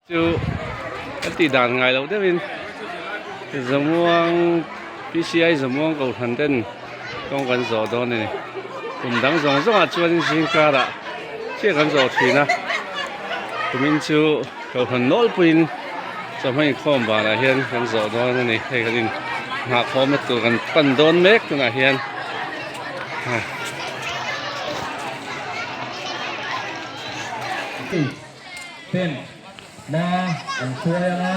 Chu kan tih dan ngai loh deuhin Zamuang PCI Zamuang Kohhran ten kawng kan zawh dawn a ni. Kum dang zawng zawngah chuanin zingkarah chiah kan zawh thin a, kumin chu Kohhran nawlpuiin chawhma inkhawm vanah hian kan zawh dawn a ni. Hei kan in nghahkhawmna tur kan pan dawn mek tunah hian. Ten hma an hruai anga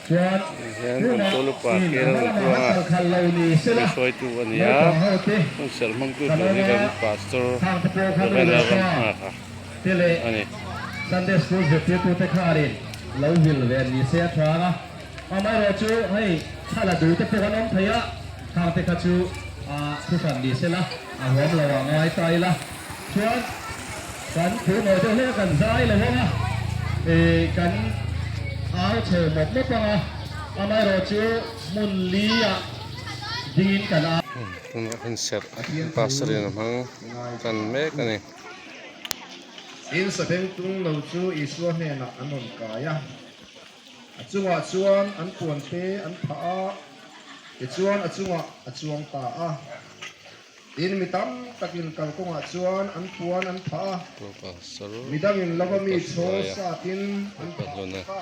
chuan Hian tunah kan Tolupa in ke a rawn hma lama tluang a, kal khalh lo ni sela mi hruaitu a ni a, naupang ho te hun serh hmangtu kan tur awm hi a kan Pastor khang te pawh kha nu Reverend leh Lalram pa Nghak a te leh a ni. Sunday School zirtirtute khanin lo vil ve ni se a tha ang a, amaherawhchu hei thla la duh te pawh an awm thei a, khang te kha chu thu hran ni sela a huam lo a ngai ta ila chuan. Kan thu nawi deuh hlek a kan zai lo ang a, ih kan au chho mawp mawp ang a, amaherawh chu hmun li ah dingin kan au. Tunah hun serh pastor in a hmang tan mek a ni. Tin, sabengtung lo chu Isua hnenah an rawn kai a, a chungah chuan an puante an phah a, tichuan a chungah a chuang ta a. Tin, mi tam takin kalkawngah chuan an puan an phah a, midangin lova mi chhawl satin an phah bawk a.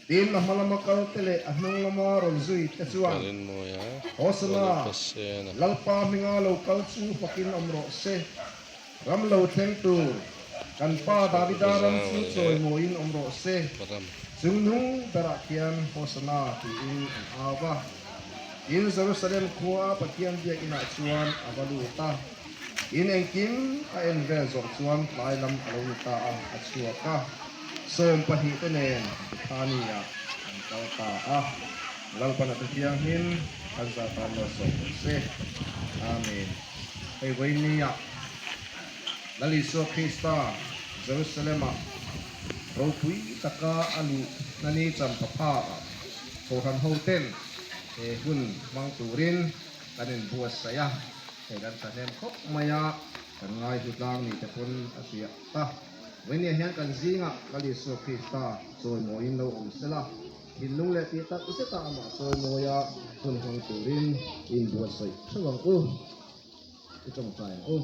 Tin, a hma lama kalte leh a hnung lama rawn zui te chuan, Hosana, Lalpa hminga lo kal chu fakin awm rawh se, ram lo thleng tur, kan pa Davida ram chu chawimawiin awm rawh se, chungnung berah khian Hosana tiin an au va. Tin, Jerusalem khua Pathian biakinah chuan a va lut a, in engkim a en vel zawh chuan tlai lam a lo ni ta a, a chhuak a, 12 te nen Bethania an kal ta a. Lalpan a te thianghlim kan zah tan lo sawm rawh se. Amen. Hei vawinia Lal Isua Krista Jerusalem-ah ropui taka a luh hnani champapha ah Kohhran hoten he hun hmang turin kan inbuatsaih a, hei kan thahnem khawp mai a, kan ngaihlu tlang ni te pawn a hriat ta. Vawinia hian kan zingah Lal Isua Krista chawimawiin lo awm sela, thinlung leh tih tak zeta amah chawimawia hun hmang turin i inbuatsaih theuh ang u, i tawngtai ang u.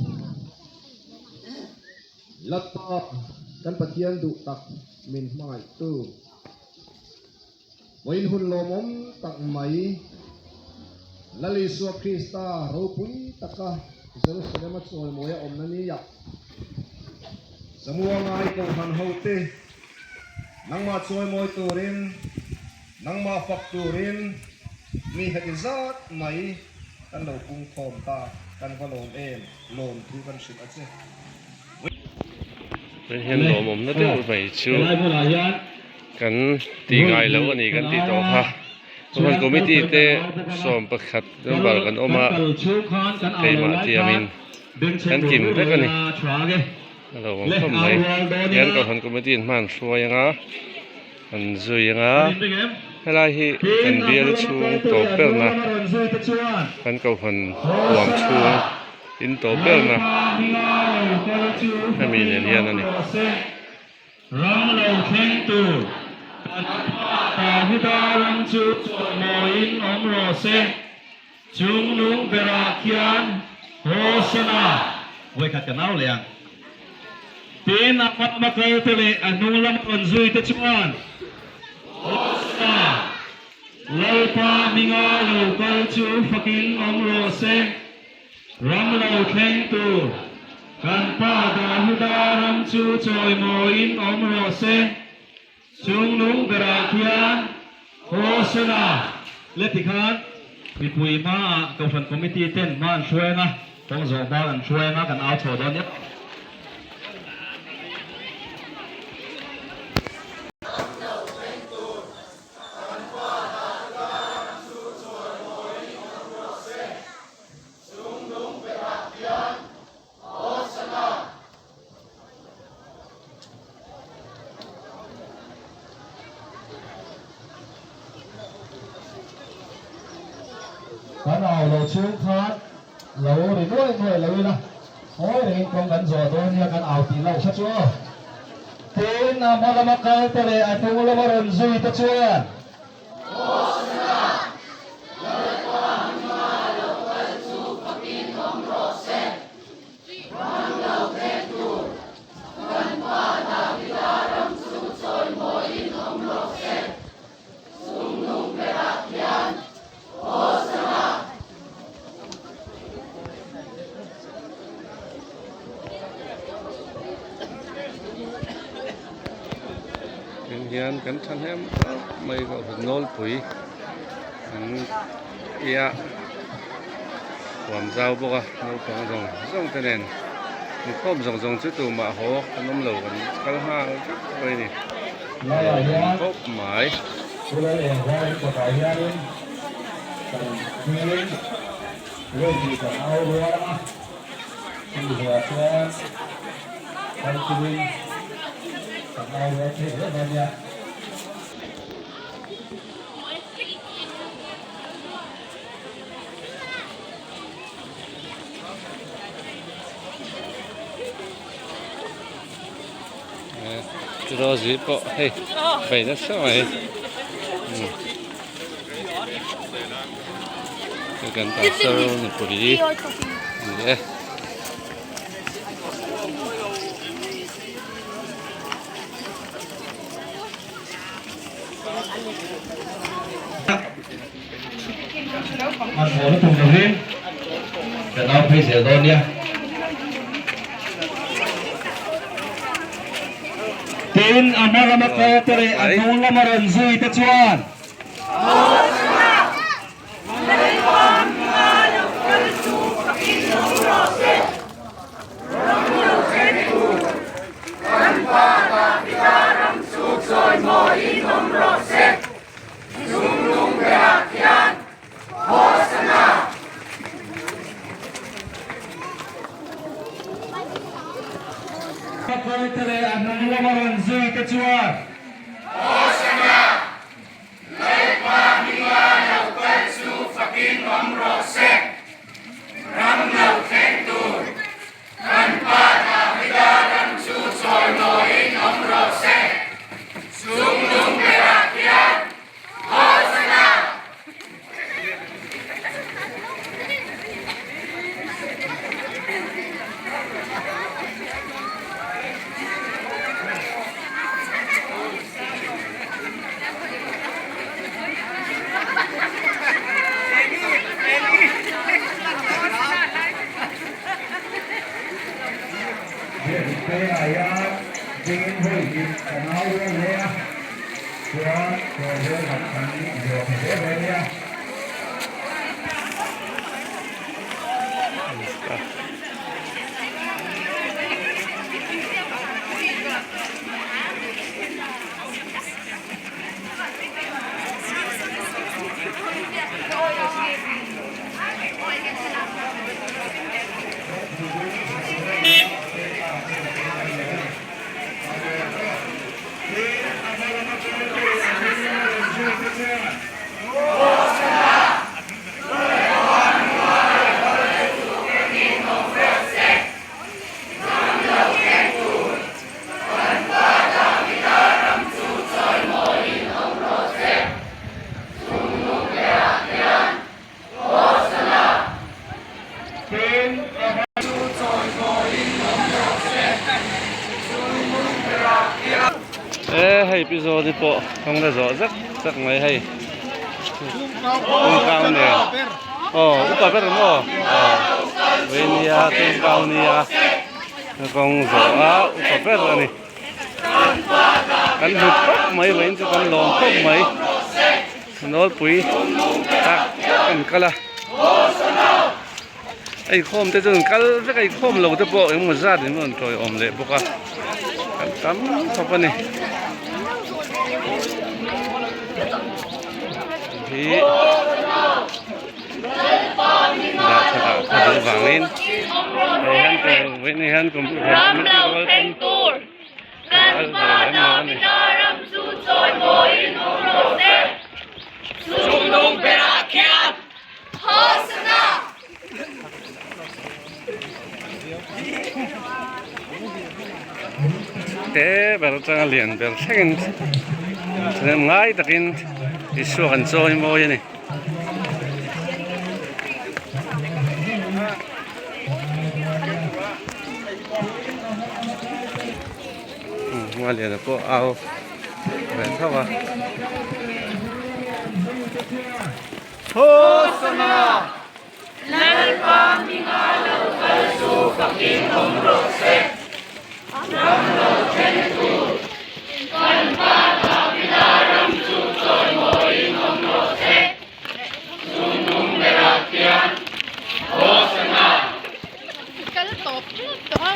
Lalpa kan Pathian duh tak min hmangaihtu. Vawiin hun lawmawm tak mai, Lal Isua Krista ropui taka Jerusalem-a chawimawi a awmna nia Zamua ngai Kohhran hote, nangmah chawimawi turin, nangmah fak turin mi heti zat mai kan lo pungkhawm ta, kan va lawm em, lawm thu kan hrilh a che. Hei hian lawmawmna deuh mai chu. Kan tih ngai loh a ni kan tih tawh kha. Chuan committee te 11 member kan awm a, keimah tiamin kan kim vek a ni. A lo awm khawp mai. Tihian Kohhran committee in hma an hruai ang a, an zui ang a, helai hi kan bial chhung tawp berna kan Kohhran huam chhung in tawp berna hemi nen hian a ni. Ram lo thleng tur kan Davida ram chu chawimawiin awm rawh se, chungnung berah khian Hosana vawikhat ka nau leh ang. Tin, a hma kalte leh a hnung lama rawn zuite chuan, Hosana, Lalpa hminga lo kal chu fakin awm rawh se. Ram lo thleng tur kan pa Dahuda ram chu chawimawiin awm rawh se. Chungnung berah khian Hosana le tikhan mipui hmaah Kohhran Committee ten hma an hruai ang a, kawng zawh hma an hruai ang a, kan au chho dawn nia. Chungnung berah hian Hosana! Kan au lo chhung khan lo ri nuai nuai lo ila, ngawi rengin kawng kan zawh dawn nia kan au tih loh kha chu aw. Tin, a hma lama kal te leh a hnung lama rawn zui te chuan. Hosana! Lalpa hminga lo kal chu fakin awm rawh se. Ram lo thleng tur, kan Pa Davida ram chu chawimawiin awm rawh se. Chungnung berah hian Hosana! Tin hian kan thahnem khawp mai kohhran nawlpui an ia huam zau bawk a naupang zawng zawng te nen inkhawm zawng zawng chu tumah haw an awm lo kan kal nghal vek mai a ni khawp mai. Rosie pawh hei bei nasa mai hei kan pastor nupui ani e. Hmanhmawh lutuk lovin ka nau phei zel dawn nia. Tin, a hma lama kaw te leh a hnung lama rawn zui te chuan. Kawl te leh a hnung lama rawn zui te chuan. Hosana! Lalpa hminga lo kal chu fakin awm rawh se. Ram lo thleng tur Kan Pa Davida ram chu chawimawiin awm rawh se. Chungnung berah hian Hosana! Biakintengah hian dingin hawi hi ka nau rual hle a, chuan kawl rual lam kan zuah thei hle hle nia. E hei pi zawni pawh kawng la zawh zak zak mai hei tumkau nen aw upa ber maw aw veinia tumkau nia kawng zawh a upa ber a ni kan hlut khawp mai vawiin chu kan lawm khawp mai. Nawlpui tak kan kal a eikhawm te chu an kal vek a eikhawm lo te pawh engemaw zat in rawn tawiawm leh bawk a kan tam khawp a ni hi dah tha dah tha duh vangin hei hian vawiin hian computer rual pawn Kan Pa Davida ram chu chawimawiin awm rawh se. Chungnung berah khian Hosana! Te. ber atanga lian ber thlengin thahnem ngai takin Isua kan chawi mawi a ni. Hmaliana pawh au ve tho a. Lalpa hminga lo kal chu fakin awm rawh se. Ram lo thleng tur kan Pa Davida ram chu chawimawiin awm rawh se. Chungnung berah khian Hosana! Kal tawp tep tawh a.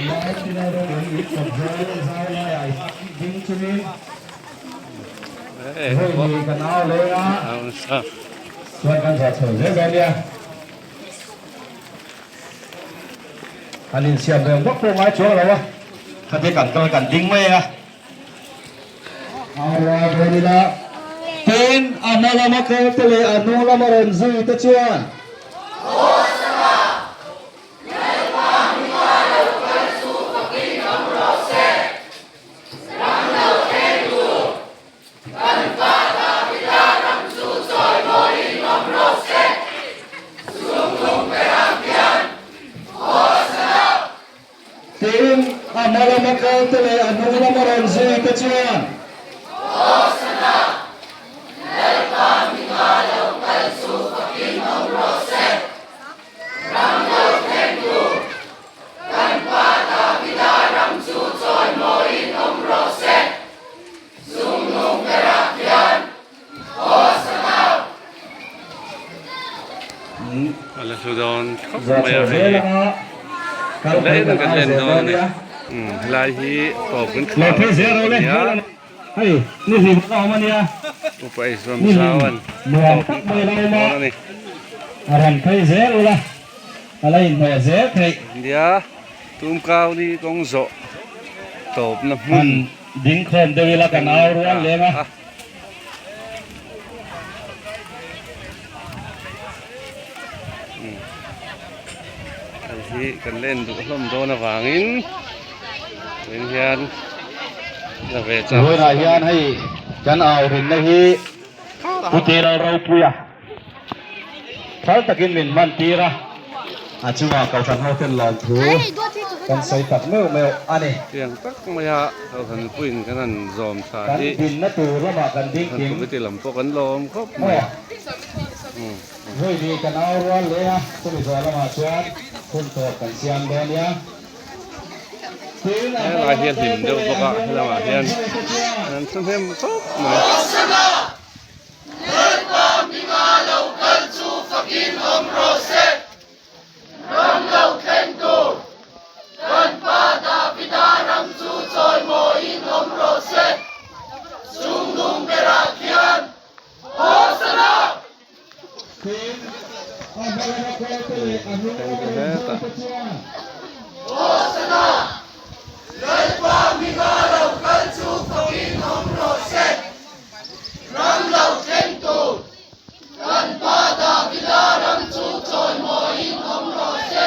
Chuan kan zawh chho zel dawn nia. Kan insiam reng vak pawh ngai chuang lo a, khatia kan kal kan ding mai a. Aua dawn ila, tin a hma lama kal te leh a hnung lama rawn zui te chuan. Lalpa hminga lo kal chu fakin awm rawh se. Ram lo thleng tur Kan Pa Davida ram chu chawimawiin awm rawh se. Chungnung berah hian Hosana! Tin, a hma lama kalte leh a hnung lama rawn zui te chuan. Hosana! Lalpa hminga lo kal chu fakin awm rawh se. Ram lo thleng tur Kan Pa Davida ram chu chawimawiin awm rawh se. Chungnung berah hian Hosana! A la hlu dawn khawp mai a hei len kan len dawn a ni helai hi tawp kan khar a nia upa Islam Zauan tawp kan khar dawn a ni. Nia tumkau ni kawng zawh tawpna hmun. Dingkhawm deuh ila kan au rual leng a. Hei hi kan len duh hlawm dawn avangin vawiin hian la ve chak. Vawiinah hian hei kan au rinna hi Pu Tilo Ropuia phal takin min hman tir a, a chungah Kohhran hoten lawmthu kan sawi tak meuh meuh a ni. Tiang tak maia Kohhran mipuiin kan han zawm tha Kan hi dinna tur lamah kan ding Kohhran kim committee lam pawh kan lawm khawp mai. maw? Vawi ni kan au rual leh a, chumi zawh lamah chuan hun tawp kan siam dawn nia. Tin, a hma Helai hi lama a hlim kalte deuh leh bawk a a, hnung helamah lama hian rawn zui te chuan. an thahnem khawp mai. Lalpa hminga lo kal chu fakin awm rawh se. Ram lo thleng tur kan Pa Davida ram chu chawimawiin awm rawh se. Chungnung berah khian Hosana! Tin, a hma lama kalte leh a hnung lama rawn zui te chuan. Hosana! Lalpa hminga lo kal chu fakin awm rawh se. Ram lo thleng tur kan Pa Davida ram chu chawimawiin awm rawh se.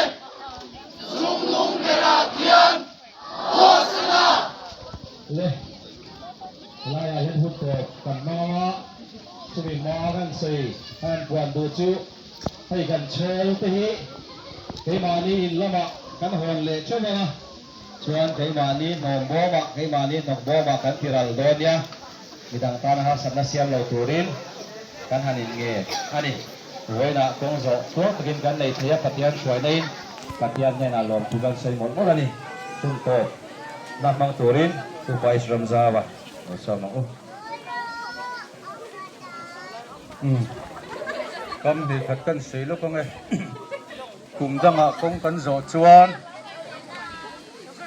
Chungnung berah khian Hosana! Le, helaiah hian hun tawp kan hmang ang a, chumi hma kan sawi a han puan duh chu hei kan chhawl te hi keimahni in lamah kan hawn leh theuh ang a, Chuan keimahni hnawm bawmah, keimahni hnawk bawmah kan ti ral dawn nia, midang tana harsatna siam lo turin kan han in nge a ni. Vawiinah kawng zawh tluang takin kan nei thei a, Pathian hruaina-in Pathian hnenah lawmthu kan sawi mawlh mawlh a ni. Hun tawp na hmang turin Pu Vice Ramzava lo sawm ang u. Umm, kam hnih khat kan sawi lawk ang e. Kum dangah kawng kan zawh chuan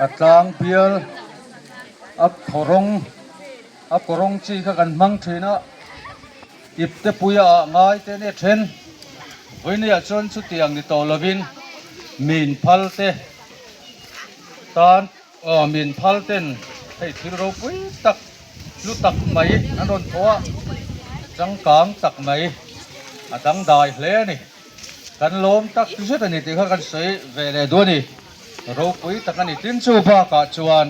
a tlang bial a khawrawng a kawrawng chi kha kan hmang thin a, ip te puia ah ngai te nia then. Vawinia chuan chutiang ni tawh lovin min phal te tan aw min phal ten hei thil ropui tak hlu tak mai an rawn thaw a, changkang tak mai a dangdai hle a ni. Kan lawm tak zet a ni tih kha kan sawi ve leh duh a ni. Ropui tak a ni. Tin chu bakah chuan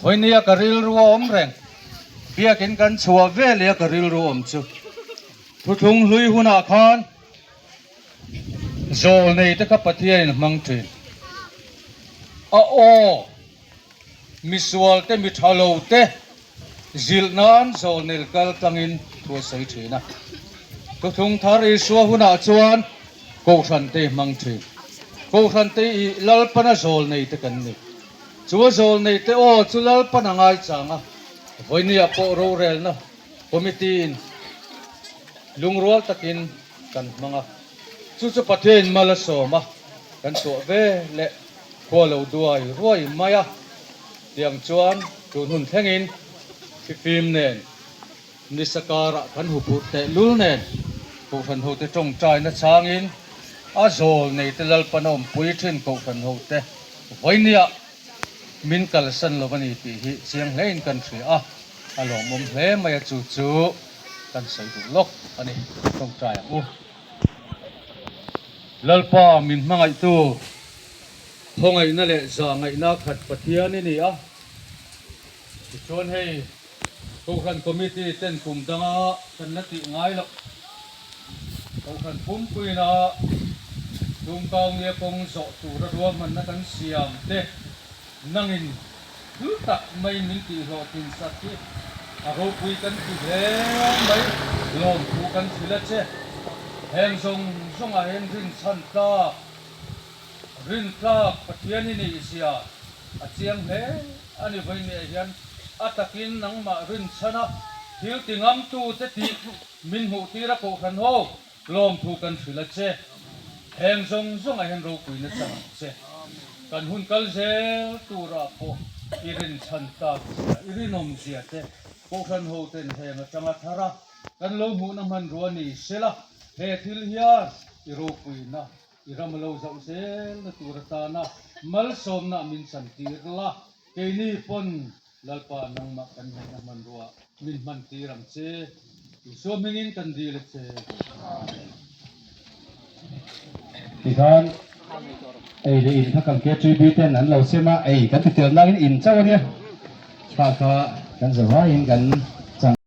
Vawinia ka rilru a awm reng. Biakin kan chhuah vel ia ka rilru awm chu. Thuthlung hlui hunah khan zawl nei te kha Pathianin a hmang thin. A aw, misual te, mi tha lo te zilh nan zawl nel kal tlangin thu a sawi thin a. Thuthlung thar Isua hunah chuan Kohhran te i hmang thin. Kohhran te i Lalpana zawl nei te kan ni. Chu a zawl nei te aw chu Lalpana ngaichang a, vawinia pawh rorelna Committee in lungrual takin kan hmang a, chu chu Pathianin mal a sawm a, kan tuah ve leh khua lo duai ruai mai a, tiang chuan tun hun thlengin thlifim nen nisa karah kan huphurh teh lul nen Kohhran hote tawngtaina changin a zawl neite Lalpan a awmpui thin Kohhran hote vawinia min kalsan lo a ni tih hi chiang hlein kan hria a. A lawmawm hle mai a chu chu kan sawi duh lawk a ni tawngtai ang u. Lalpa min hmangaihtu khawngaihna leh zahngaihna khat Pathian i ni a, tichuan hei Kohhran Committee ten kum danga kan la tih ngai loh Kohhran pumpuina Tumkaunia kawng zawh tura ruahmanna kan siam te nangin Thil tak mai min tihhlawhtlin sak hi a ropui kan ti hle mai, lawmthu kan hrilh a che. Heng zawng zawngah hian rinchhan tlak, rin tlak Pathian i nih zia a chiang hle a ni vawinia hian a takin nangmah rinchhana thil ti ngamtute tih min hmuhtir a kohhran ho Lawmthu kan hrilh a che. Heng zawng zawngah hian ropuina chang ang che. Kan hun kal zel turah pawh i rinchhan tak zia, i rinawm zia te Kohhran hoten heng atanga thar a, kan lo hmuhna hmanrua ni sela, he thil hian i ropuina, i ram a lo zauh zelna tur atana malsawmna min chantir la, keini pawn Lalpa nangmah kan hnaihna hmanrua min hman tir ang che. Isua hmingin kan dil a che. Tikhan ei leh in kha kan KTB ten an lo sem a, ei kan ti tel nangin in chauh a nia. Kha kha kan zavaiin kan chang.